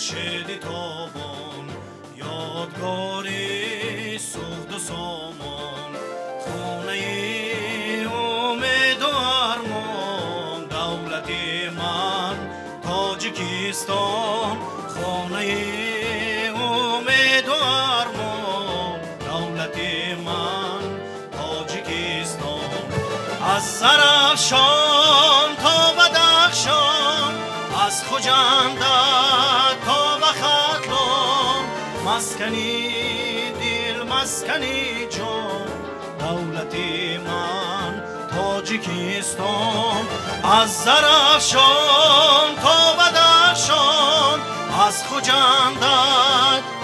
Хуршеди тобон, ёдгори Суғду Сомон, хонаи умеду армон, давлати ман Тоҷикистон, хонаи умеду армон, давлати ман Тоҷикистон. Аз Зарафшон то Бадахшон, аз Хуҷанд то ба Хатлон, маскани дил, маскани ҷон, давлати ман Тоҷикистон. Аз Зарафшон то Бадахшон, аз Хуҷанд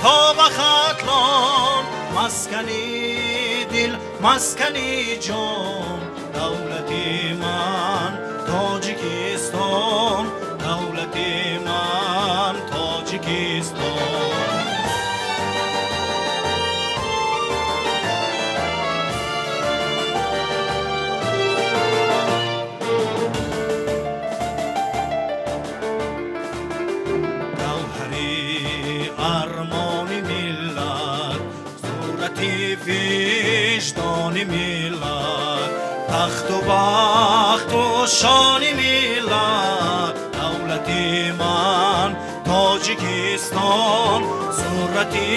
то ба Хатлон, маскани дил, маскани ҷон, давлати ман Тоҷикистон, давлати ман Тоҷикистон. Гавҳари армони миллат, сурати виҷдони миллат, тахту бахту шони миллат, давлати ман Тоҷикистон, сурати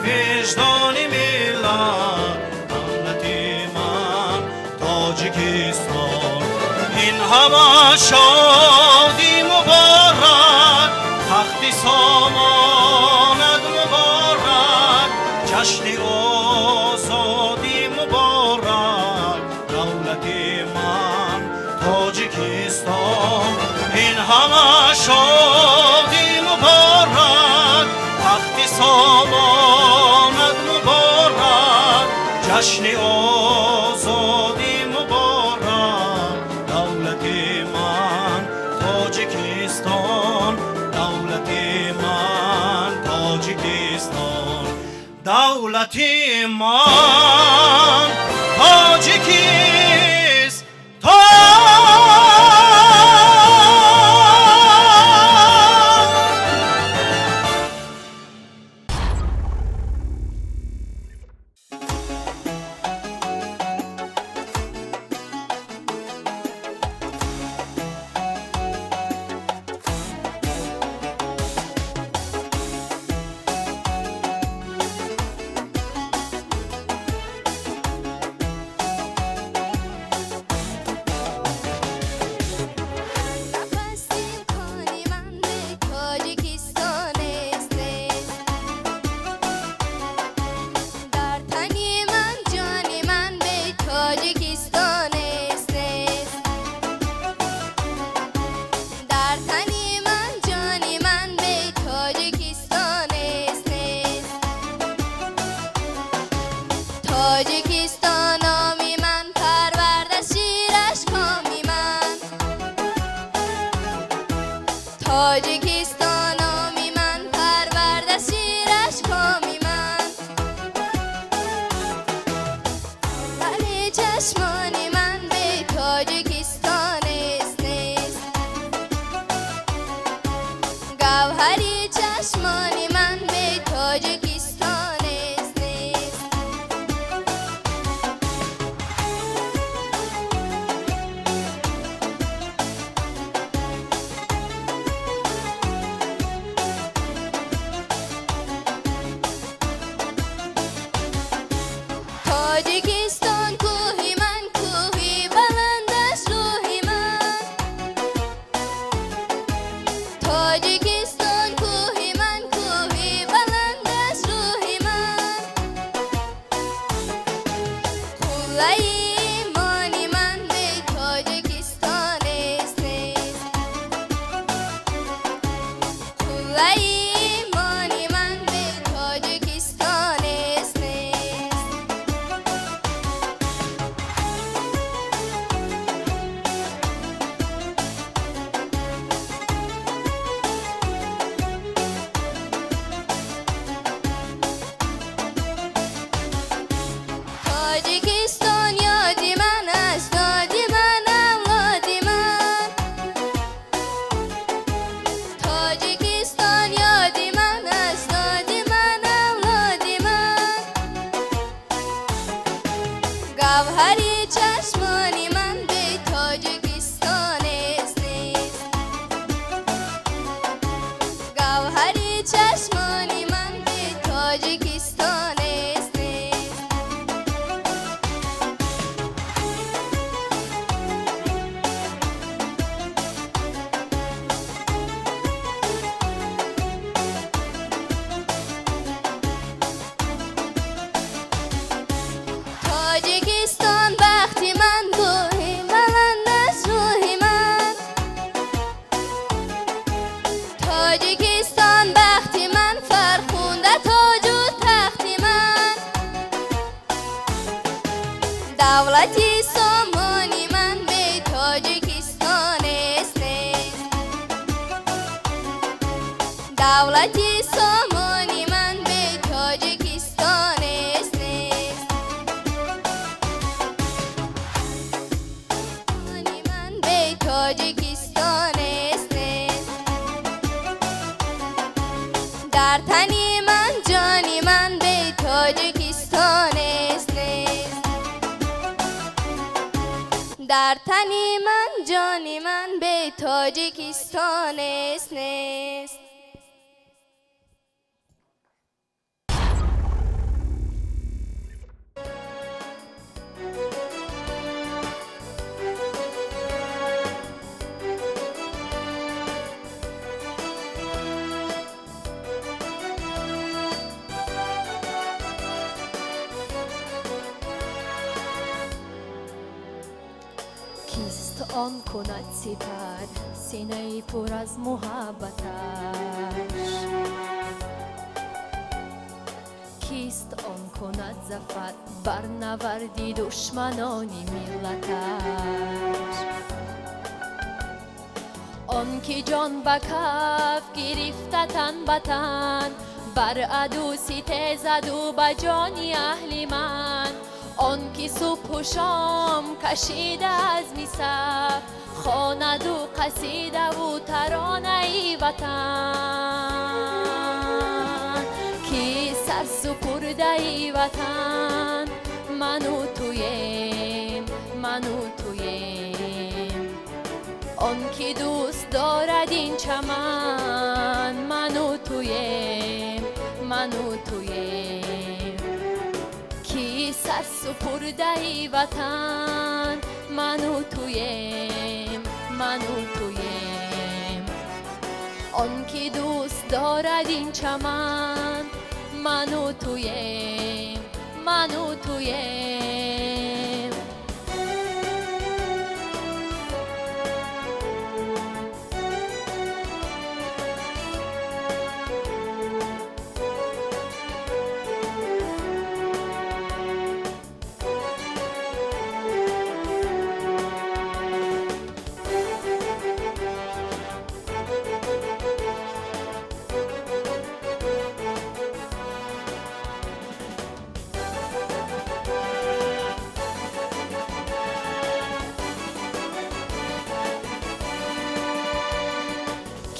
виҷдони миллат, давлати ман Тоҷикистон. Ин ҳама шодӣ муборак, тахти сомонат муборак, ҷашни озодӣ муборак, давлати ман Тоҷикистон. Ин ҳама шодӣ муборак, тахти сомонат муборак, ҷашни озодӣ муборак, давлати ман Тоҷикистон, давлати ман Тоҷикистон, давлати ман Тоҷикистон. Қафаси ман бе Тоҷикистон аст, нест. Дар тани ман ҷони ман бе Тоҷикистон аст, нест. Дар тани ман ҷони ман бе Тоҷикистон аст, нест. Тоҷикистон номи ман, парварда шираш коми ман. Тоҷикистон номи ман, парварда шираш коми ман. Вале чашмони ман бе Тоҷикистон аст, нест. Гавҳари чашмони ман бе Тоҷикистон аст, нест. Тоҷикистон кӯҳи ман, кӯҳи баландаш рӯҳи ман. Тоҷикистон кӯҳи ман, кӯҳи баландаш рӯҳи ман. Қуллаи имони ман бе Тоҷикистон аст, нест. Қуллаи имони ман бе Тоҷикистон аст, нест. Тоҷикистон. Гавҳари чашмони ман бе Тоҷикистон нест, нест. Гавҳари чашмони ман бе Тоҷикистон нест, нест. Тоҷикистон бахти ман, кӯҳи баланд аз рӯҳи ман. Тоҷикистон бахти ман, фархунда тоҷу тахти ман. Давлати сомони ман бе Тоҷикистон нест, нест. Давлати сомони ман бе Тоҷикистон нест, нест. Ман бе Тоҷикистон нест, нест. Дар тани ман ҷони ман бе Тоҷикистон нест, нест. Дар тани ман ҷони ман бе Тоҷикистон нест, нест. Кист он кунад сипар синаи пур аз муҳаббаташ? Кист он кунад зафар бар наварди душманони миллаташ? Он ки ҷон ба каф гирифта тан ба тан, бар аду ситезаду ба ҷони аҳли ман. Он ки субҳу шом кашида аз мисаф, хонаду қасидаву таронаи ватан. Ки сарсупурдаи ватан, ману туем, ману туем. Он ки дӯст дорад ин чаман, ману туем, ману туем. Ки сарсупурдаи ватан, ману туем, ману туем. Он ки дӯст дорад ин чаман, ману туем, ману туем.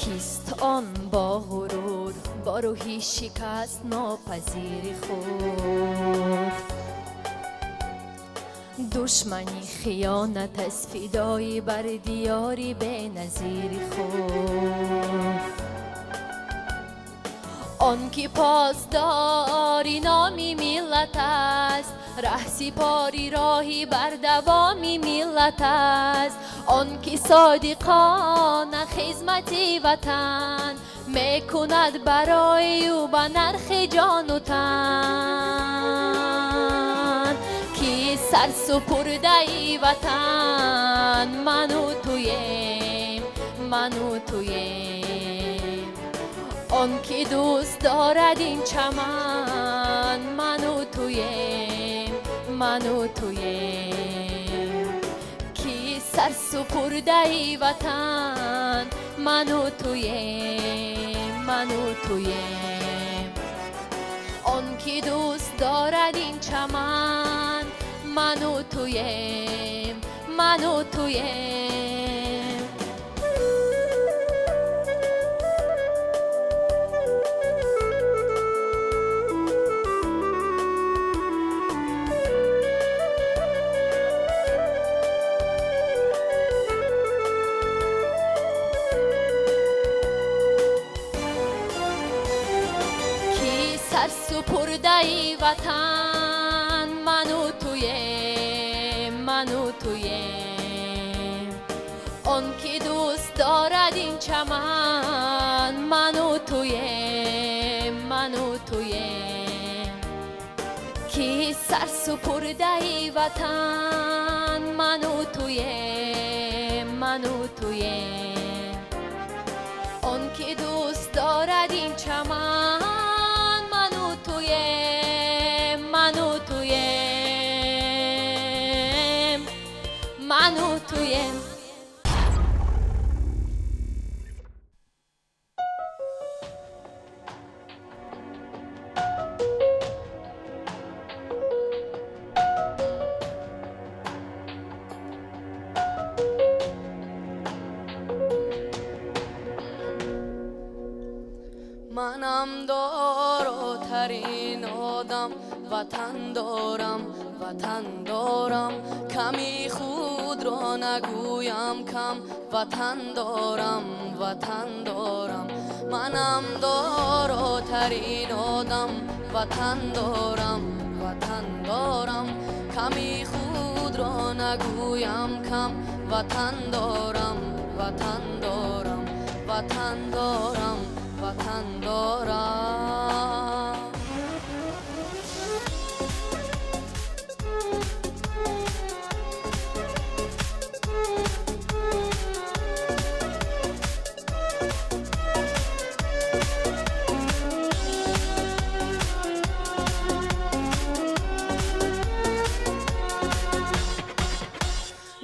Кист он бо ғурур, бо рӯҳи шикаст нопазири худ? Душмани хиёнат аз фидои бар диёри беназири худ. Он ки посдори номи миллат аст, раҳсипори роҳи бардавоми миллат аст. Он ки содиқона хизмати ватан мекунад барои ӯ ба нархи ҷону тан. Ки сарсупурдаи ватан, ману туем, ману туем. Он ки дӯст дорад ин чаман, ману туем, ману туем. Ки сарсупурдаи ватан, ману туем, ману туем. Он ки дӯст дорад ин чаман, ману туем, ману туем. ватан ману туем, ману туем. Он ки дӯст дорад ин чаман, ману туем, ману туем. Ки сарсупурдаи ватан, ману туем, ману туем. Он ки дӯст дорад ин чаман, ману туем, ману туем, ману туем. Манам доротарин одам, ватан дорам, ватан дорам. Ками худро нагӯям кам, ватан дорам, ватан дорам. Манам доротарин одам, ватан дорам, ватан дорам. Ками худро нагӯям кам, ватан дорам, ватан дорам, ватан дорам, ватан дорам.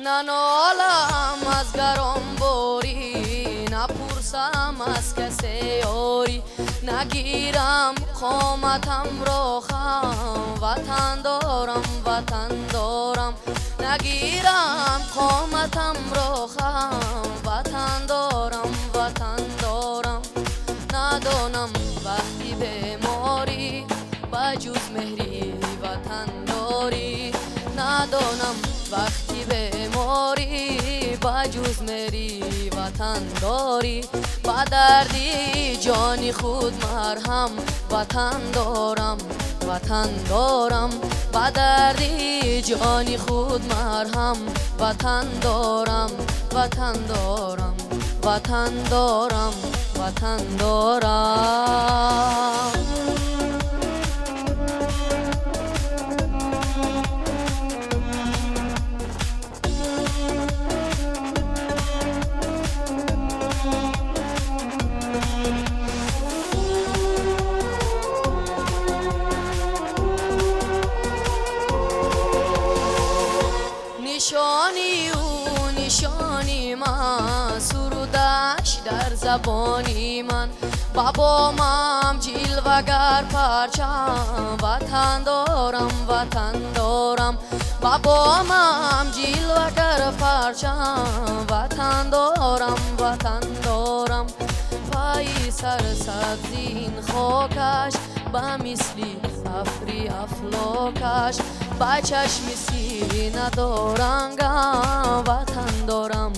Нанолам аз гаронборӣ, напурсам аз касе ёрӣ, нагирам қоматамро хам, ватан дорам, ватан дорам. Нагирам қоматамро хам, ватан дорам, ватан дорам. Надонам вақти беморӣ, ба ҷуз меҳри ватандорӣ. Надонам вақти беморӣ, ба ҷуз меҳри ватандорӣ. Ба дарди ҷони худ марҳам, ватан дорам, ватан дорам. Ба дарди ҷони худ марҳам, ватан дорам, ватан дорам, ватан дорам, ватан дорам. Нишони ӯ нишони ман, сурудаш дар забони ман. Ба бомам ҷилвагар парчам, ватан дорам, ватан дорам. Ба бомам ҷилвагар парчам, ватан дорам, ватан дорам. Пайи сарсабзи ин хокаш, ба мисли афри афлокаш, ба чашми сина дорангам, ватан дорам,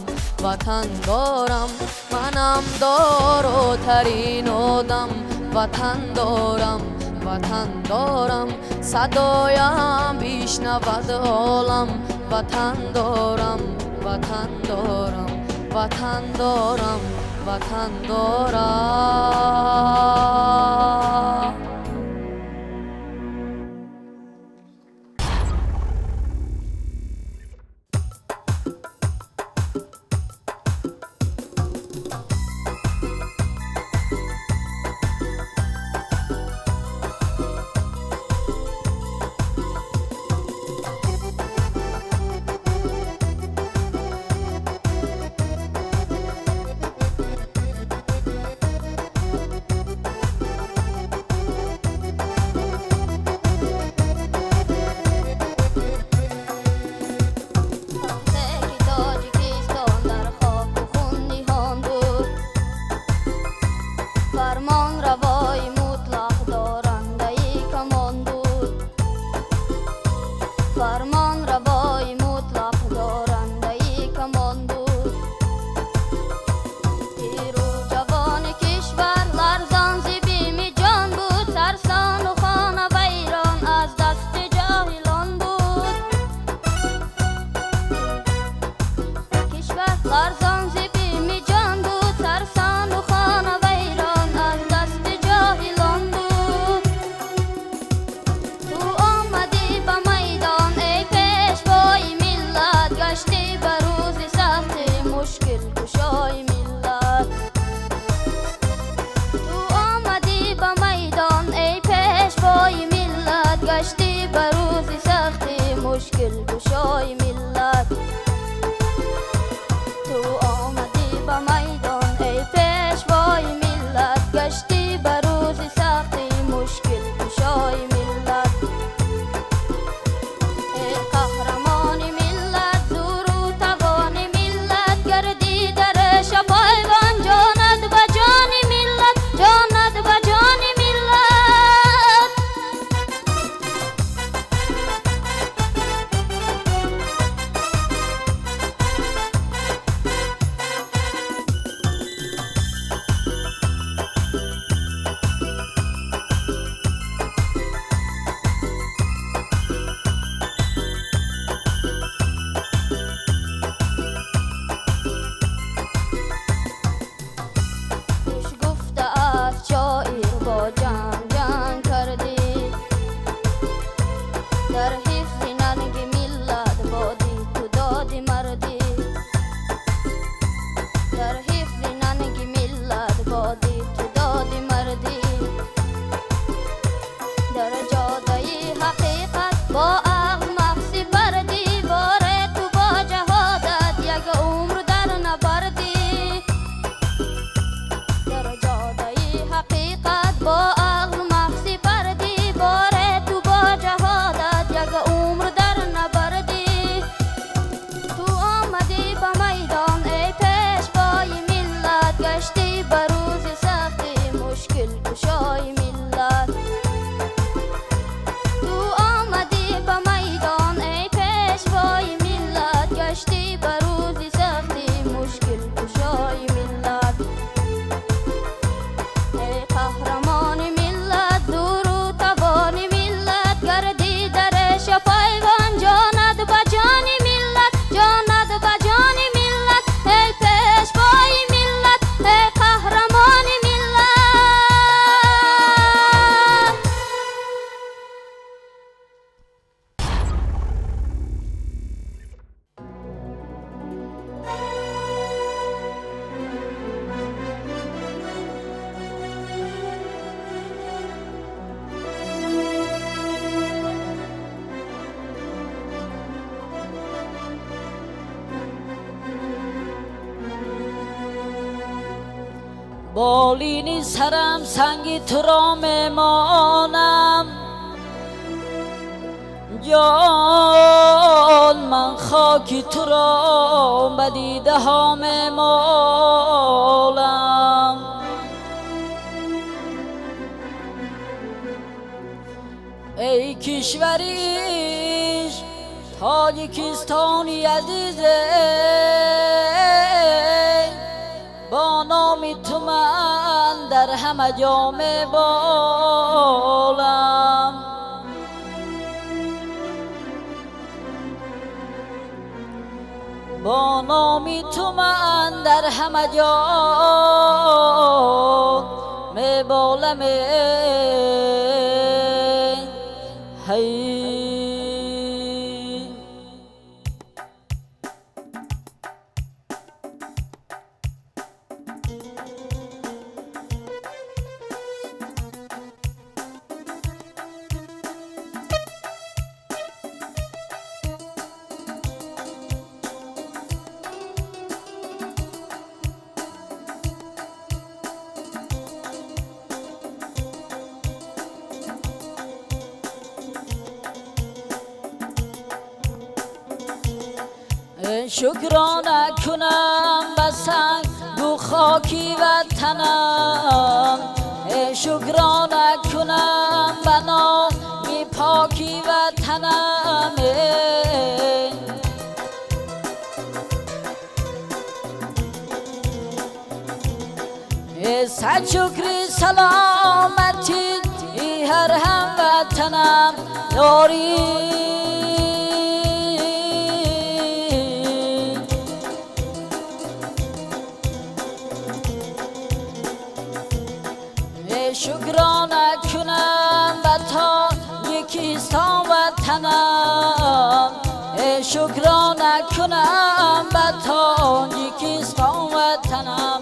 ватан дорам. Манам доротарин одам, ватан дорам, ватан дорам. Садоям бишнавад олам, ватан дорам, ватан дорам, ватан дорам, ватан дорам. Ларзон зи бими ҷон буд, сарсону хона вайрон аз дасти ҷоҳилон буд. Ту омадӣ ба майдон, эй пешвои миллат, гаштӣ ба рӯзи сахти мушкилкушои миллат. Ту омадӣ ба майдон, эй пешвои миллат, гаштӣ ба рӯзи сахти мушкилкушои миллат. Ту омадӣ ба майдон, эй пешвои миллат, гаштӣ ба рӯзи сахти мушкилкушои миллат. Эй қаҳрамони миллат, зӯру тавони миллат, гардӣ дар шапойвон, ҷонат ба ҷони миллат, ҷонат ба ҷони миллат. Хуш гуфтааст шоир, бо ҷанг ҷанг кардӣ, дар ҳифзи нанги миллат бодӣ ту доди мардӣ, дар ҳифзи нанги миллат бодӣ ту доди мардӣ, дар ҷодаи ҳақиқат бо ақл мағзи бардӣ, боре ту бо ҷаҳодат як умр дар набардӣ, дар ҷодаи ҳақиқат бо ақл мағзи бардӣ, боре ту бо ҷаҳодат як умр дар набардӣ. Ту омадӣ ба майдон, эй пешвои миллат, гаштӣ ба рӯзи сахти мушкилкушои миллат. Ту омадӣ ба майдон, эй пешвои миллат, гаштӣ ба рӯзи сахти мушкилкушои миллат. Эй қаҳрамони миллат, зӯру тавони миллат, гардӣ дар шапойвон, ҷонат ба ҷони миллат, ҷонат ба ҷони миллат. Эй пешвои миллат, эй қаҳрамони миллат. Болини сарам санги туро мемонам, ҷон ман хоки туро ба дидаҳо мемолам. Эй кишвариш Тоҷикистони азизе, бо номи ту ман дар ҳама ҷо меболам. Бо номи ту ман дар ҳама ҷо меболам. Ҳай. Шукрона кунам ба сангу хоки ватанам, шукрона кунам ба номи поки ватанам. Сад шукри саломатӣ ҳар ҳамватанам ёрӣ. Тоҷикистон ватанам, шукрона кунам ба Тоҷикистон ватанам.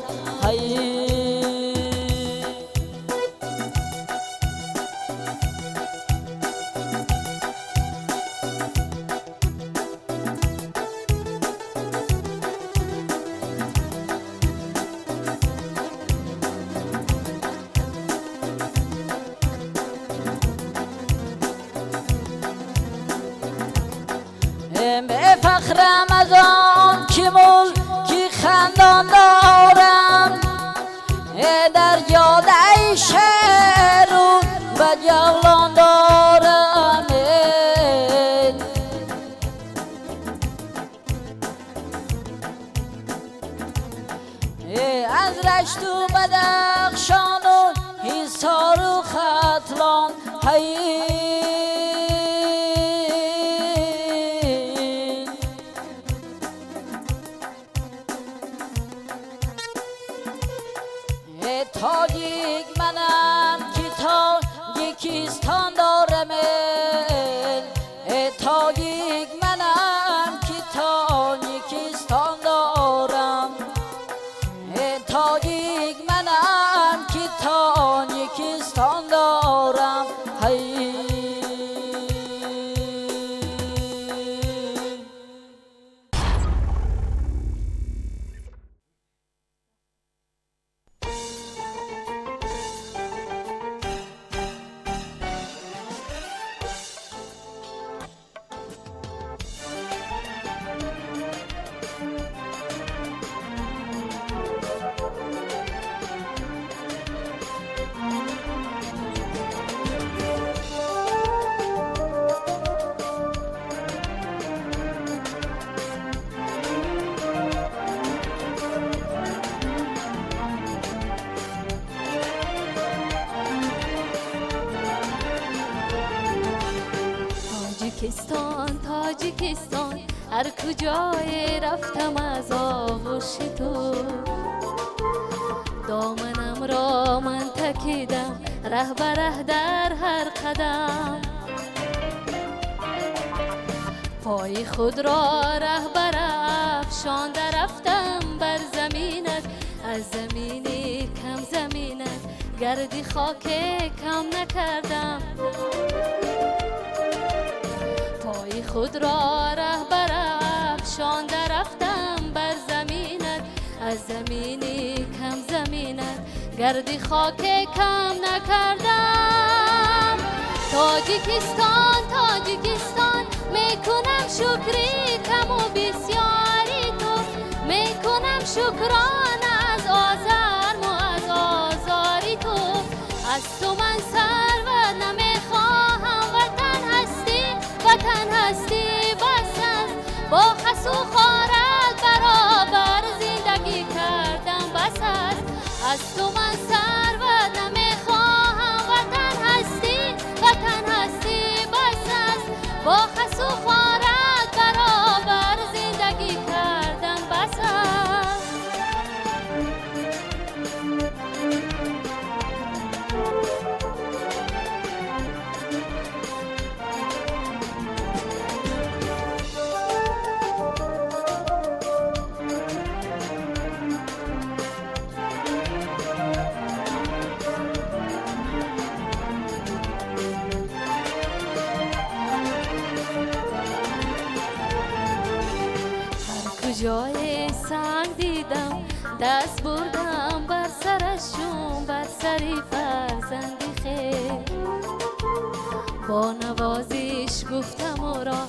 فخرم از آن که ملکی خندان دارم، در جاده شهر و جولان دارم. از رشت و بدخشان و حصار و ختلان، тоҷик манам ки Тоҷикистон дорам, тоҷик манам ки Тоҷикистон дорам, тоҷик манам ки Тоҷикистон дорам. Тоҷикистон, Тоҷикистон, ҳар куҷое рафтам аз оғӯши ту, доманамро ман такидам раҳ ба раҳ дар ҳар қадам, пои худро раҳ ба раҳ афшонда рафтам бар заминат, аз замини кам заминат гарди хоке кам накардам, пои худро раҳ ба раҳ афшонда рафтам бар заминат, аз замини кам заминат гарди хоке кам накардам. Тоҷикистон, Тоҷикистон, мекунам шукри каму бисёри ту, мекунам шукрона аз озарму аз озори ту. Аз ту ман сарват намехоҳам, ватан ҳастӣ, ватан ҳастӣ бас аст. Бо хасу хорат баробар зиндагӣ кардам бас аст. Аз ту ман сарват намехоҳам, ватан ҳастӣ, ватан ҳастӣ бас аст. Бо хасу хорат баробар зиндагӣ кардам бас аст. Куҷое санг дидам, даст бурдам бар сарашум, бар сари фарзанди хел. Бо навозиш гуфтам ӯро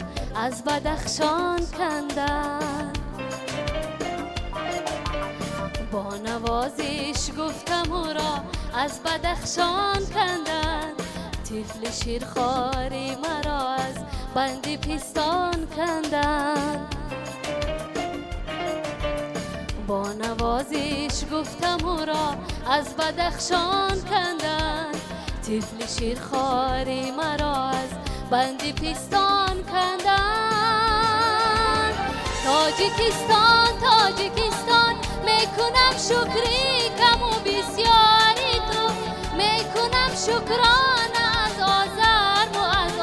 аз Бадахшон кандам, бо навозиш гуфтам ӯро аз Бадахшон кандам. Тифли ширхори маро аз банди пистон канданд, бо навозиш гуфтам ӯро аз Бадахшон канданд. Тифли ширхори маро аз банди пистон канданд. Тоҷикистон, Тоҷикистон, мекунам шукри каму бисёри ту, мекунам шукрона аз озарму аз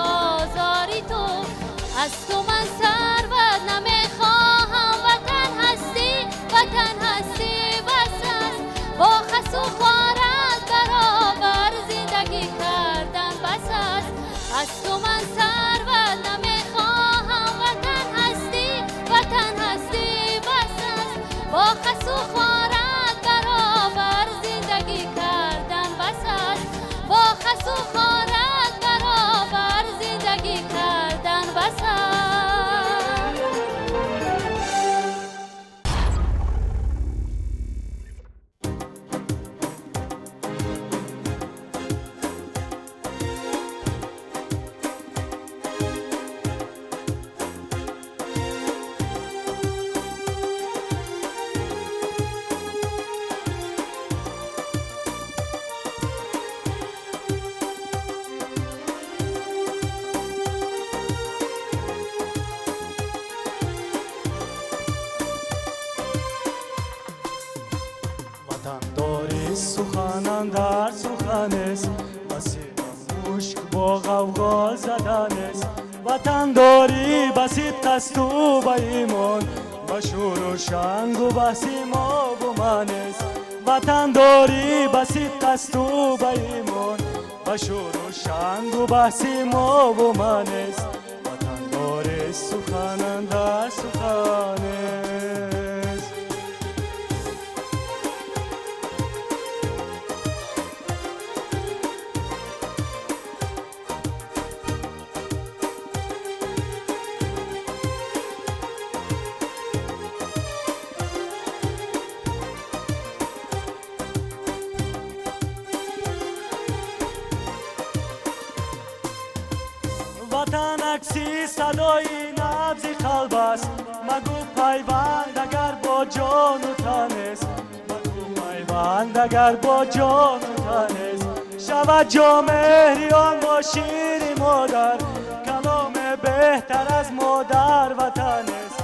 Аз ту ман сарват намехоҳам, ватан ҳастӣ, ватан ҳастӣ бас аст. Бо хасу хорат баробар зиндагӣ кардан бас аст. Аз ту ман сарват намехоҳам, ватан ҳастӣ, ватан ҳастӣ бас аст. Бо хасу хорат баробар зиндагӣ кардан бас аст. Бо хасу хорат баробар зиндагӣ кардан бас аст. Ватандорӣ сухан андар суханест, ба сина мушк бо ғавғо заданест. Ватандорӣ ба сидқасту ба имон, ба шӯру шангу баҳси мову манест. Ватандорӣ ба сидқасту ба имон, ба шӯру шангу баҳси мову манест. Ватандорӣ сухан андар суханест. Ватан акси садои набзи қалб аст, магӯ пайванд агар бо ҷону танест, магӯ пайванд агар бо ҷону танест. Шавад ҷомеҳри он бо шири модар, каломе беҳтар аз модар ватанест,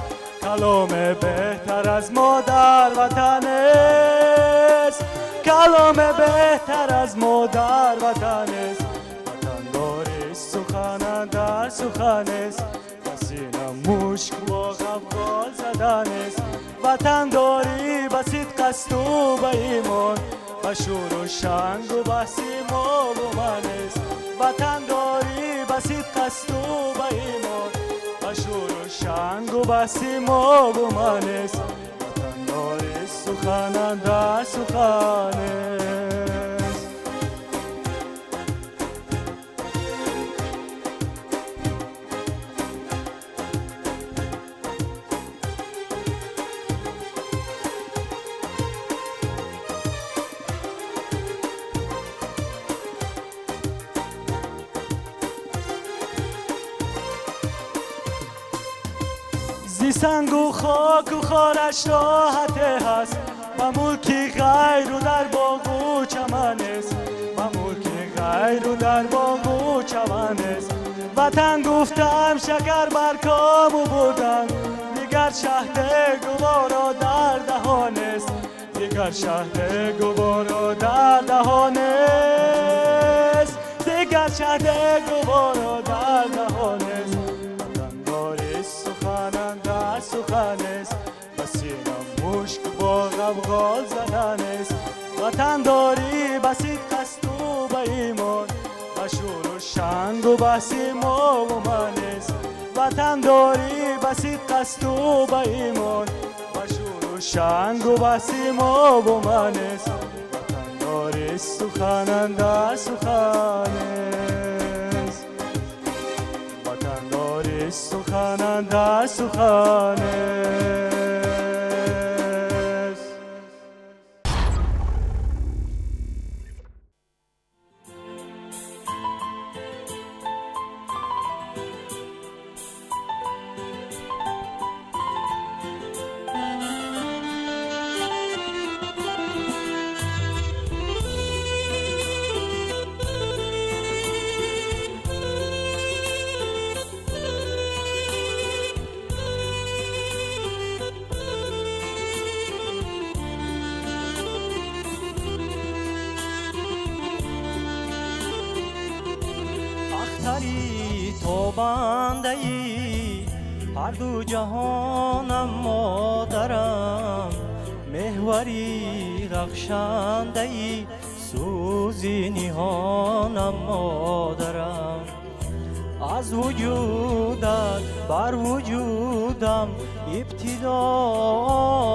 каломе беҳтар аз модар ватанест, каломе беҳтар аз модар ватанест. Ватандорӣ сухан андар суханест, ба сина мушк бо ғавғо заданест. Ватандорӣ ба сидқасту ба имон, ба шӯру шангу баҳси мову манест. Ватандорӣ ба сидқасту ба имон, ба шӯру шангу баҳси мову манест. Ватандорӣ сухан андар суханест. Зи сангу хоку хораш роҳате ҳаст, ба мулки ғайру дар боғу чаманест, ба мулки ғайру дар боғу чаманест. Ватан гуфтам шакар бар кому бурдан, дигар шаҳде гуворо дар даҳонест, дигар шаҳде гуворо дар даҳонест, дигар шаҳде гуворо дар даҳонест. Ватандорӣ сухан андар суханест, ба сина мушк бо ғавғо заданест. Ватандорӣ ба сидқасту ба имон, ба шӯру шангу баҳси мову манест. Ватандорӣ ба сидқасту ба имон, ба шӯру шангу баҳси мову манест. Ватандорӣ сухан андар суханест. Ватандорӣ сухан андар суханест. Ахтари тобандаи Ҳарду ҷаҳонам модарам, меҳвари рахшандаи сӯзи ниҳонам модарам. Аз вуҷудат бар вуҷудам ибтидо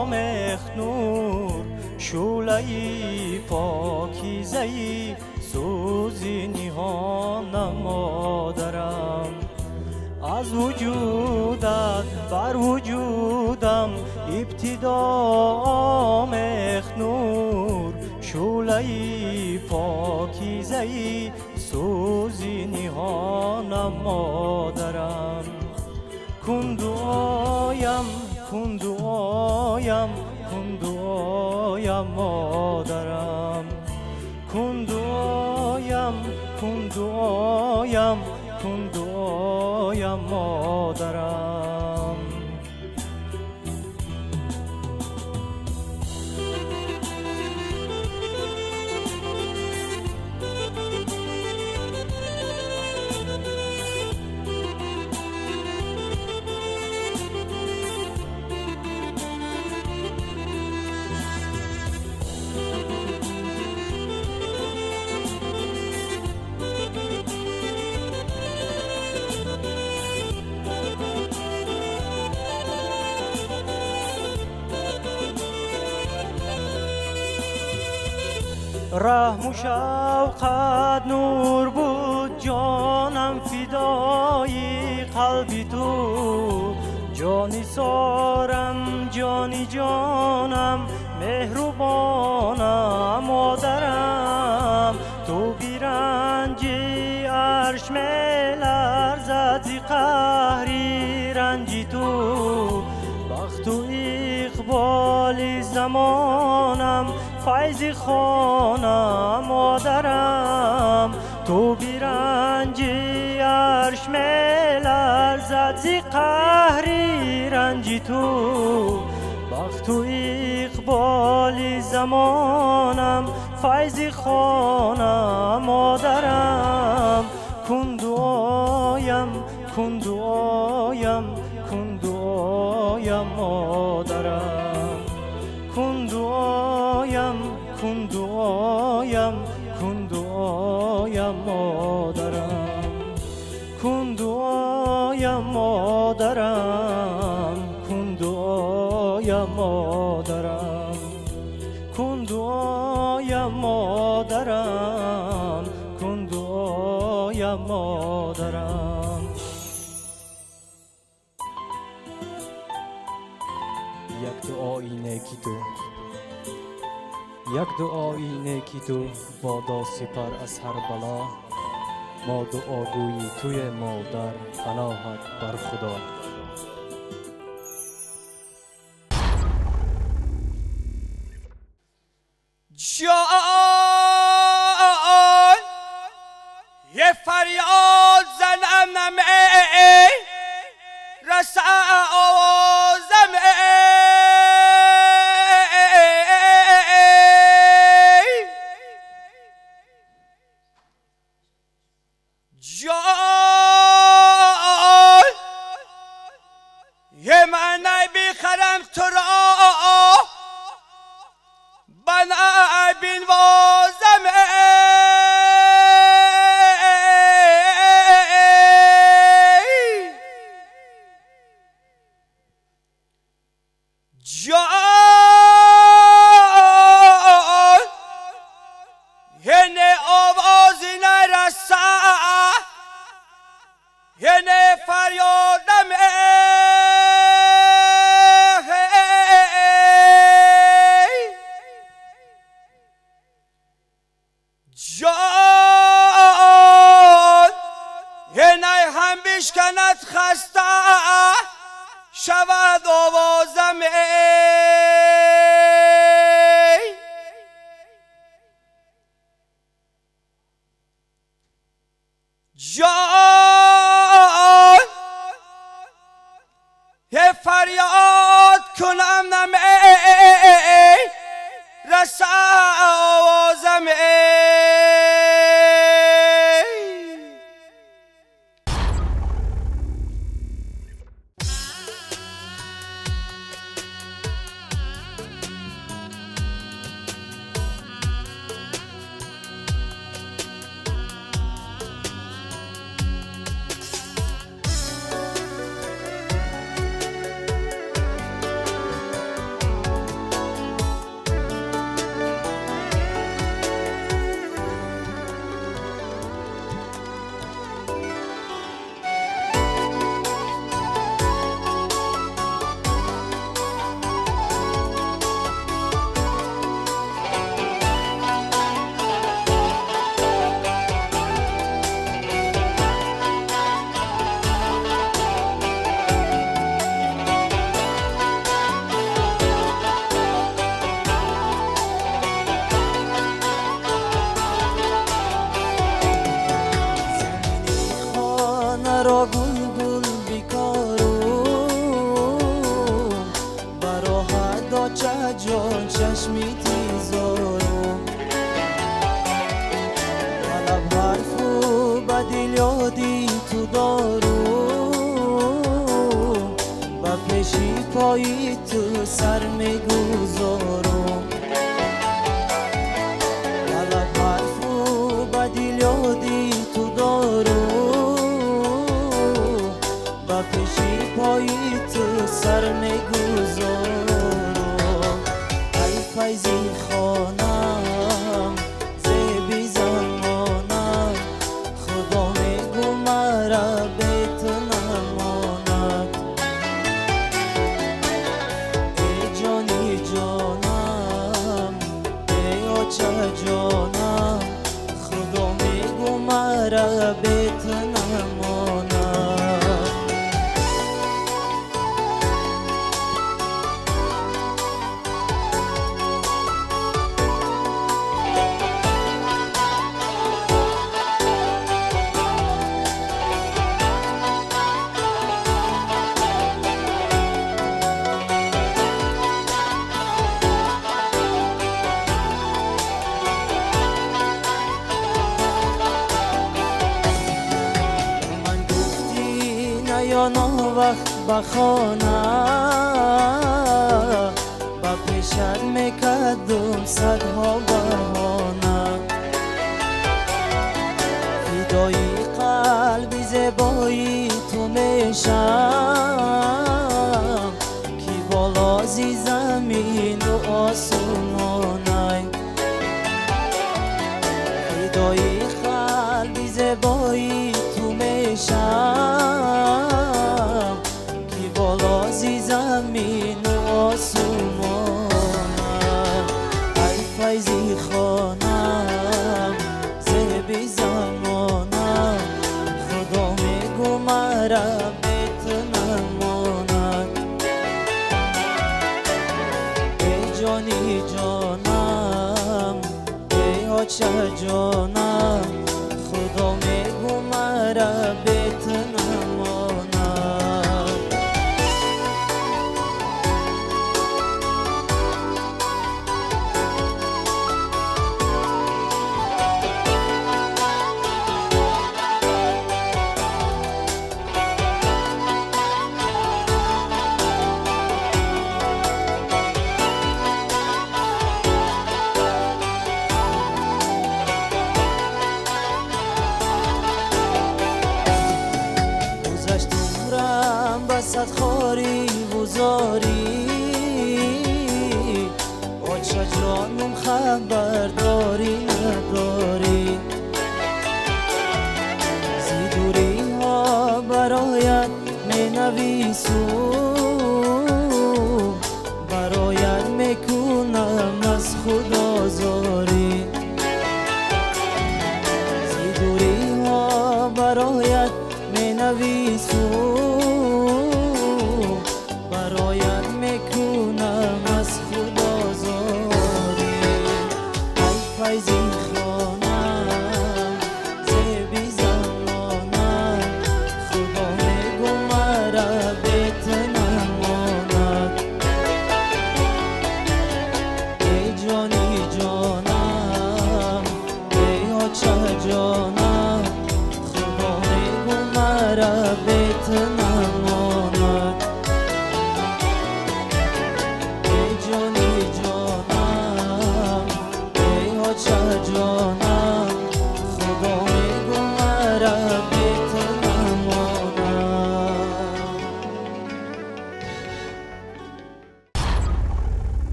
омехт нур, шӯълаи покизаи сӯзи ниҳонам модарам. Аз вуҷудат бар вуҷудам ибтидо омехт нур, шӯълаи покизаи сӯзи ниҳонам модарам. Кун дуоям, кун дуоям, кун дуоям модарам. Кун дуоям, кун дуоям, кун дуоям модарам. Раҳму шавқат нур буд, ҷонам фидои қалби ту. Ҷони сорам, ҷони ҷонам, меҳрубонам модарам. Ту биранҷи арш меларзад зи қаҳри ранҷи ту. Бахту иқболи замонам, файзи хона модарам. Ту биранҷи арш меларзад зи қаҳри ранҷи ту. Бахту иқболи замонам, файзи хона модарам. Кун дуоям, кун дуоям, кун дуоям модарам. Кун дуоям, кун дуоям, кун дуоям модарам. Кун дуоям модарам, кун дуоям модарам. Кун дуоям модарам, кун дуоям модарам. Як дуои неки ту, як дуои неки ту бодо сипар аз ҳар бало. Мо дуогӯи туе модар, паноҳат бар Худо. Ҷон, یه فریاد زنم نمی رسه آوازم ای جان، یه من بخرم تو را بنا بینوازم ای جان، یه آوازی نرسه یه فریادم ای جان، یه نی هم بشکند خسته شود آوازم ای جان، یه فریاد کنم نمی رسه آوازم ای. Чашми тизорум ба лаб ҳарфу ба дил ёди ту дорум ба пеши пои ту сар мегузорум ба лаб ҳарфу ба дил ёди ту дорум ба пеши пои ту сар мегузорум ай файзи хонам зеби замонам худо мегӯ мара бе ту намонад эй ҷони ҷонам эй оча ҷонам худо мегӯ мара бе ту намонад. Ман гуфтӣ наё вақт ба хона ба пешат мекардум садҳо баҳона фидои қалби зебои ту мешам ки болози замину осумонай фидои қалби зебои ту мешам ки болози замину осумонай ай файзи хонам зеби замонам худо мегӯ мара бе ту намонад эй ҷони ҷонам эй оча ҷонам худо мегӯ мара бе ту намонад. Гузашт умрам ба садхорӣ вузорӣ оча ҷонум хабардорӣ надорӣ зи дуриҳо бароят менависум бароят мекунам аз худо зорӣ зи дуриҳо бароят менависум бароят.